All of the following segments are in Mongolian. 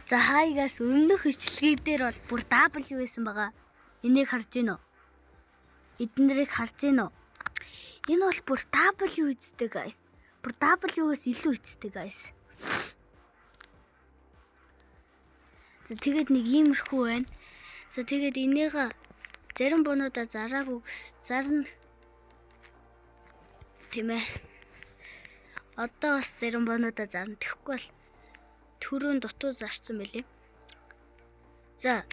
За hi guys, өмнөх бичлэгийг дээр бол бүр W байсан байгаа. Энийг харж гин үү? Эднэрийг харж гин үү? Энэ бол бүр W эзтэй guys. Бүр W-гээс илүү эзтэй guys. За тэгээд нэг иймэрхүү байна. За тэгээд энийг зарим бонуудаа зараагүй гэс зарна. Тийм ээ. Одоо бас зарим бонуудаа зарна. Тэгэхгүй бол түрүүн дутуу зарцсан байлээ. За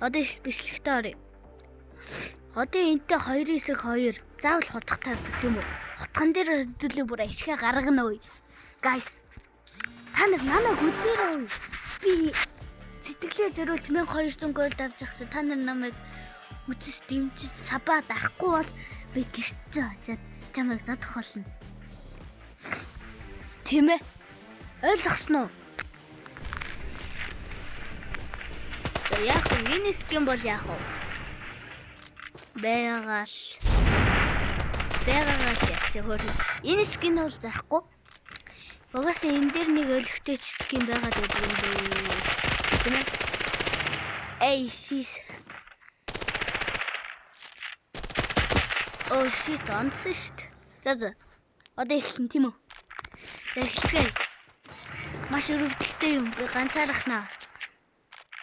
одоо бичлэгтээ оръё. Одоо энтэй 2 эсрэг 2 заавал хутгах тавьдаг тийм үү? Хутган дээр хэдүүлээ бүр ашигаа гаргана өө. Guys, та нар намайг үзээрэй. Би сэтгэлээ зориулж 1200 gold авч явсан. Та нар намайг үзэж дэмжиж сабаа дарахгүй бол би гэрчээ очиад чамайг задах болно. Тийм ээ? Ойлгосноо уу? За яах вэ? Энэ skin бол яах вэ? Байгаал. Байгаагаар яцээ хөөр. Энэ skin бол зарахгүй. Угаасаа энэ дээр нэг өлегтэй skin байгаад байдаг юм дээ. Тийм ээ? Эй, шиш. Oh shit, онсон шүү дээ. За за. Одоо эхэлнэ тийм үү? За эхэлцгээе. Маш өрөвдөлттэй юм. Би ганцаархнаа.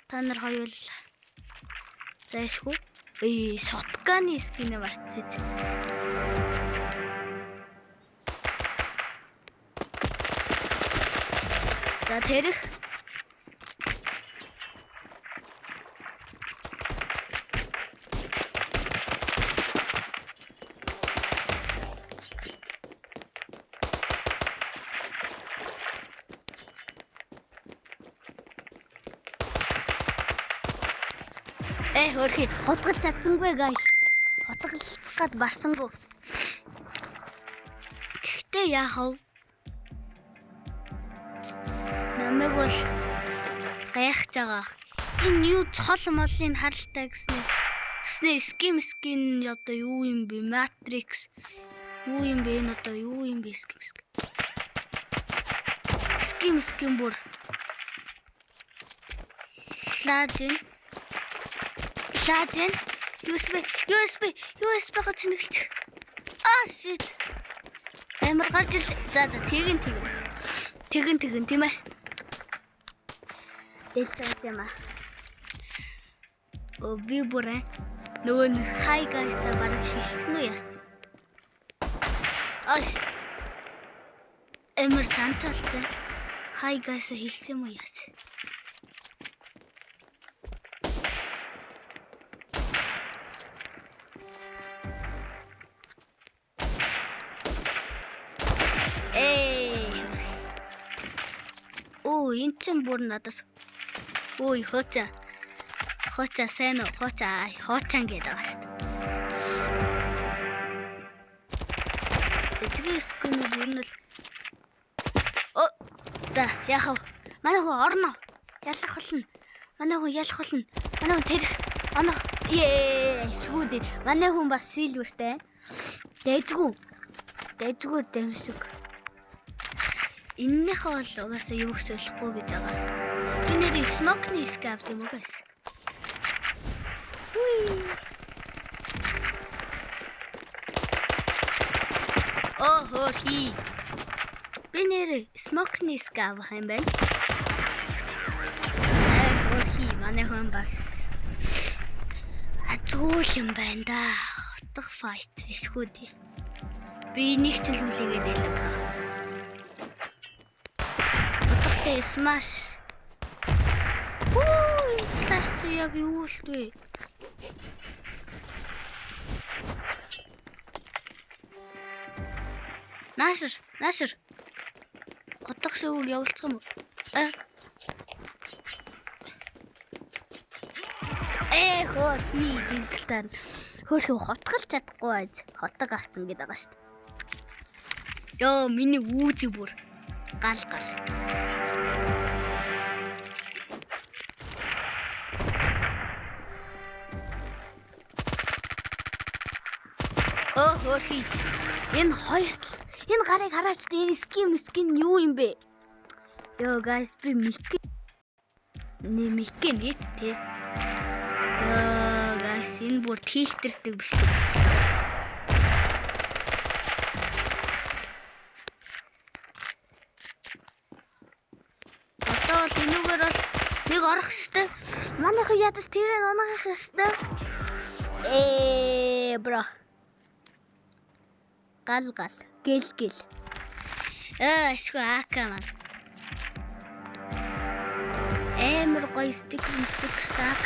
Та нар хоёул зайшгүй. Эй, shotgun-ы skin-ээ мартчих. За тэрэх. Э хөрхи хутгалж чадсангүй guys. Хутгалцах гад барсангүй. Гэхдээ яах вэ? Намайг бол гайхаж байгаа. Энэ юу цол молын харалтай гэснэ. Гэснэ skin skin одоо юу юм бэ? Matrix юу юм бэ? Энэ одоо юу юм бэ? Skin skin. Skin skin бүр. Лажин. Лажин. USB USB USB га цэнгэлчих. Ah shit. Амар гарч ил. За за тэгин тэгин. Тэгин тэгин тийм ээ. Дэлтээс юм аа. Оо би бүр нөгөө нэг hi guys та бараг хэлсэн үү яасан. Аш. Амар занталцсан. Hi guys хэлсэн юм уу яасан. Эй. Оо эн чин бүр надаас. Ой хооча. Хооча сайн уу? Хооча хоочан гэдэг байгаа шүү дээ. Тэжгээ skin-үүд ер нь л Оо за яах вэ? Манай хүн орно. Ялах болно. Манай хүн ялах болно. Манай хүн тэр оноо. Ее шгүүдээ. Манай хүн бас silver-тэй. Дэжгүй. Дэжгүй дэмшиг. Эннийхээ бол угаасаа юу ч солихгүй гэж байгаа. Би нэр smoke-ны skin авд юм уу guys? Оо хөрхи. Би нэр smoke-ны skin авах юм байна. Хөрхи манай хүн бас азгүй юм байна да. Утга fight эшгүй дээ. Би нэг ч л хүлээгээд байлаа. Утгатай smash. Хүү, slash чи яг юу л вэ? Наашир, наашир. Готох шиг явуулчих юм уу? Э хөө хий дэмжлээ. Хөөрхөн хотголж чадахгүй байж хотог авцсан гэдэг байгаа шүү дээ. Йоо миний үүзий бүр гал гал. Оо хөөрхий. Энэ хоёр тал. Энэ гарыг хараач энэ skin skin юу юм бэ? Йоо guys би мик. нэмэхгээ нийт те. Йоо, guys, энэ бүр тийлтэрдэг бичлэг болчихлоо. Одоо бол энүүгээр бол нэг орох ёстой. Манайх ядаж тэрийг унаах ёстой. Бро. Гал гал. Гэл гэл. Ашгүй АК маань. Амар гоё стикер стикер АК.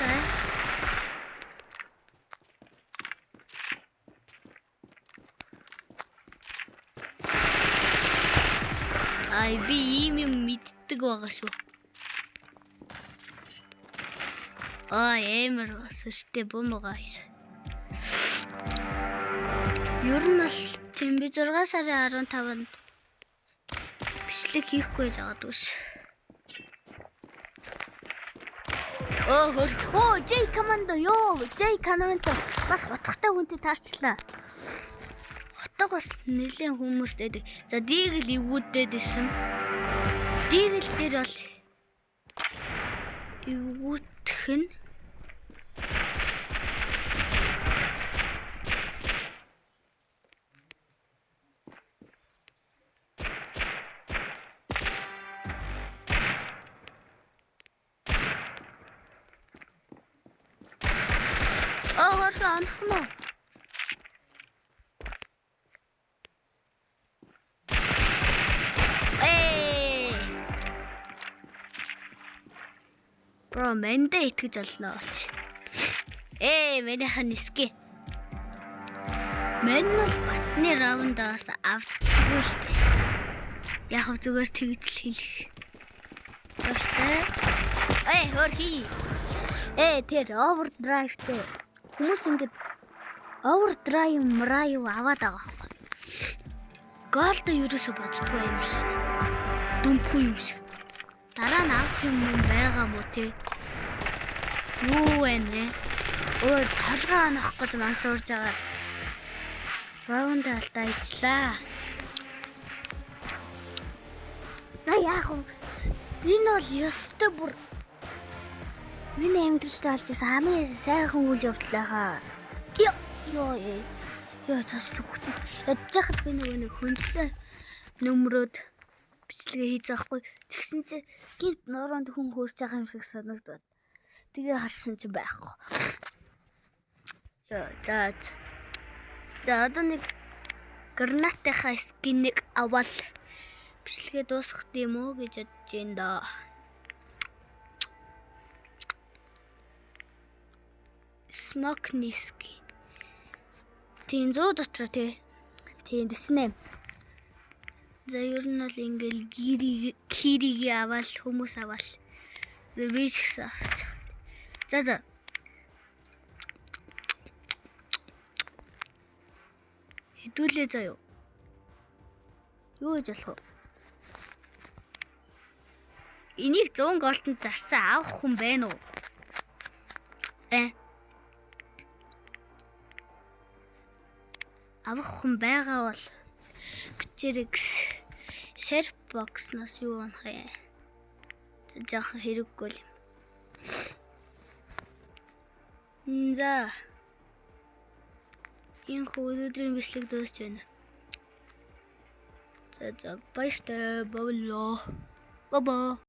Ай би ийм юм мэддэг байгаа шүү. Ай амар сүртэй бум байгаа. Ер нь бол тийм би 6 сарын 15-нд бичлэг хийхгүй гэж байгаа дүүш. Оо хөр. Оо J командо ёо J командо бас утгатай хүнтэй таарчлаа. Утга бас нэлээд хүмүүст байдаг. За Дигэл эвгүүдэд ирсэн. Дигэл дээр бол эвгүүтэх нь Оо хөрхөн онох нь уу? Ээ. Бро, мэндэ итгэж олноо. Манийха нисгэ. Мэн бол Батны раундаас авдаггүй л дээ. Яг хав зүгээр тэгж л хэлэх. Дуртай. Хөрхий. Тэр overdrive-тэй. Хүмүүс ингэж overdrive мрайв аваад байгаа байхгүй. Голд ерөөсө боддгоо юм шиг. Дүнхгүй юм шиг. Дараа нь авах юм байгаа мó те? Юу вэ нэ? Өө толгой анах гэж мансуурж байгаа. Раунд алдаа ижлээ. За яах вэ? Энэ бол ёстой бүр миний амьдралд олж ирсэн хамгийн сайхан үйл явдал байхаа. Йоо ёо цас үхчихсэн. Ядж би нөгөө нэг хөндлөө нөмрөөд бичлэгээ хийж байгаа хгүй. Тэгсэн чи гинт нуруунд хүн хөөрч байгаа юм шиг санагдаад. Тэгээ харсан чи байхгүй. Йоо за. За одоо нэг гранатынхаа скинийг аваад бичлэгээ дуусгах юм уу гэж бодож байна доо. Smoke Niski. Тийм 100 дотор тий. Тийм 48. За ер нь бол ингээл гирийг аваад хүмүүс аваад. Би ч гэсэн авч. За за. Хэдүүлээ заяа. Юу гэж болох вэ? Энийг 100 голтонд зарсан авах хүн байна уу? Авах хүн байгаа бол бичээрэй гэс. Share box-наас юу унах юм? Жаахан хэрэггүй юм. За. Энэ өнөөдрийн бичлэг дуусч байна. За за баяртай боллоо. Бабаа.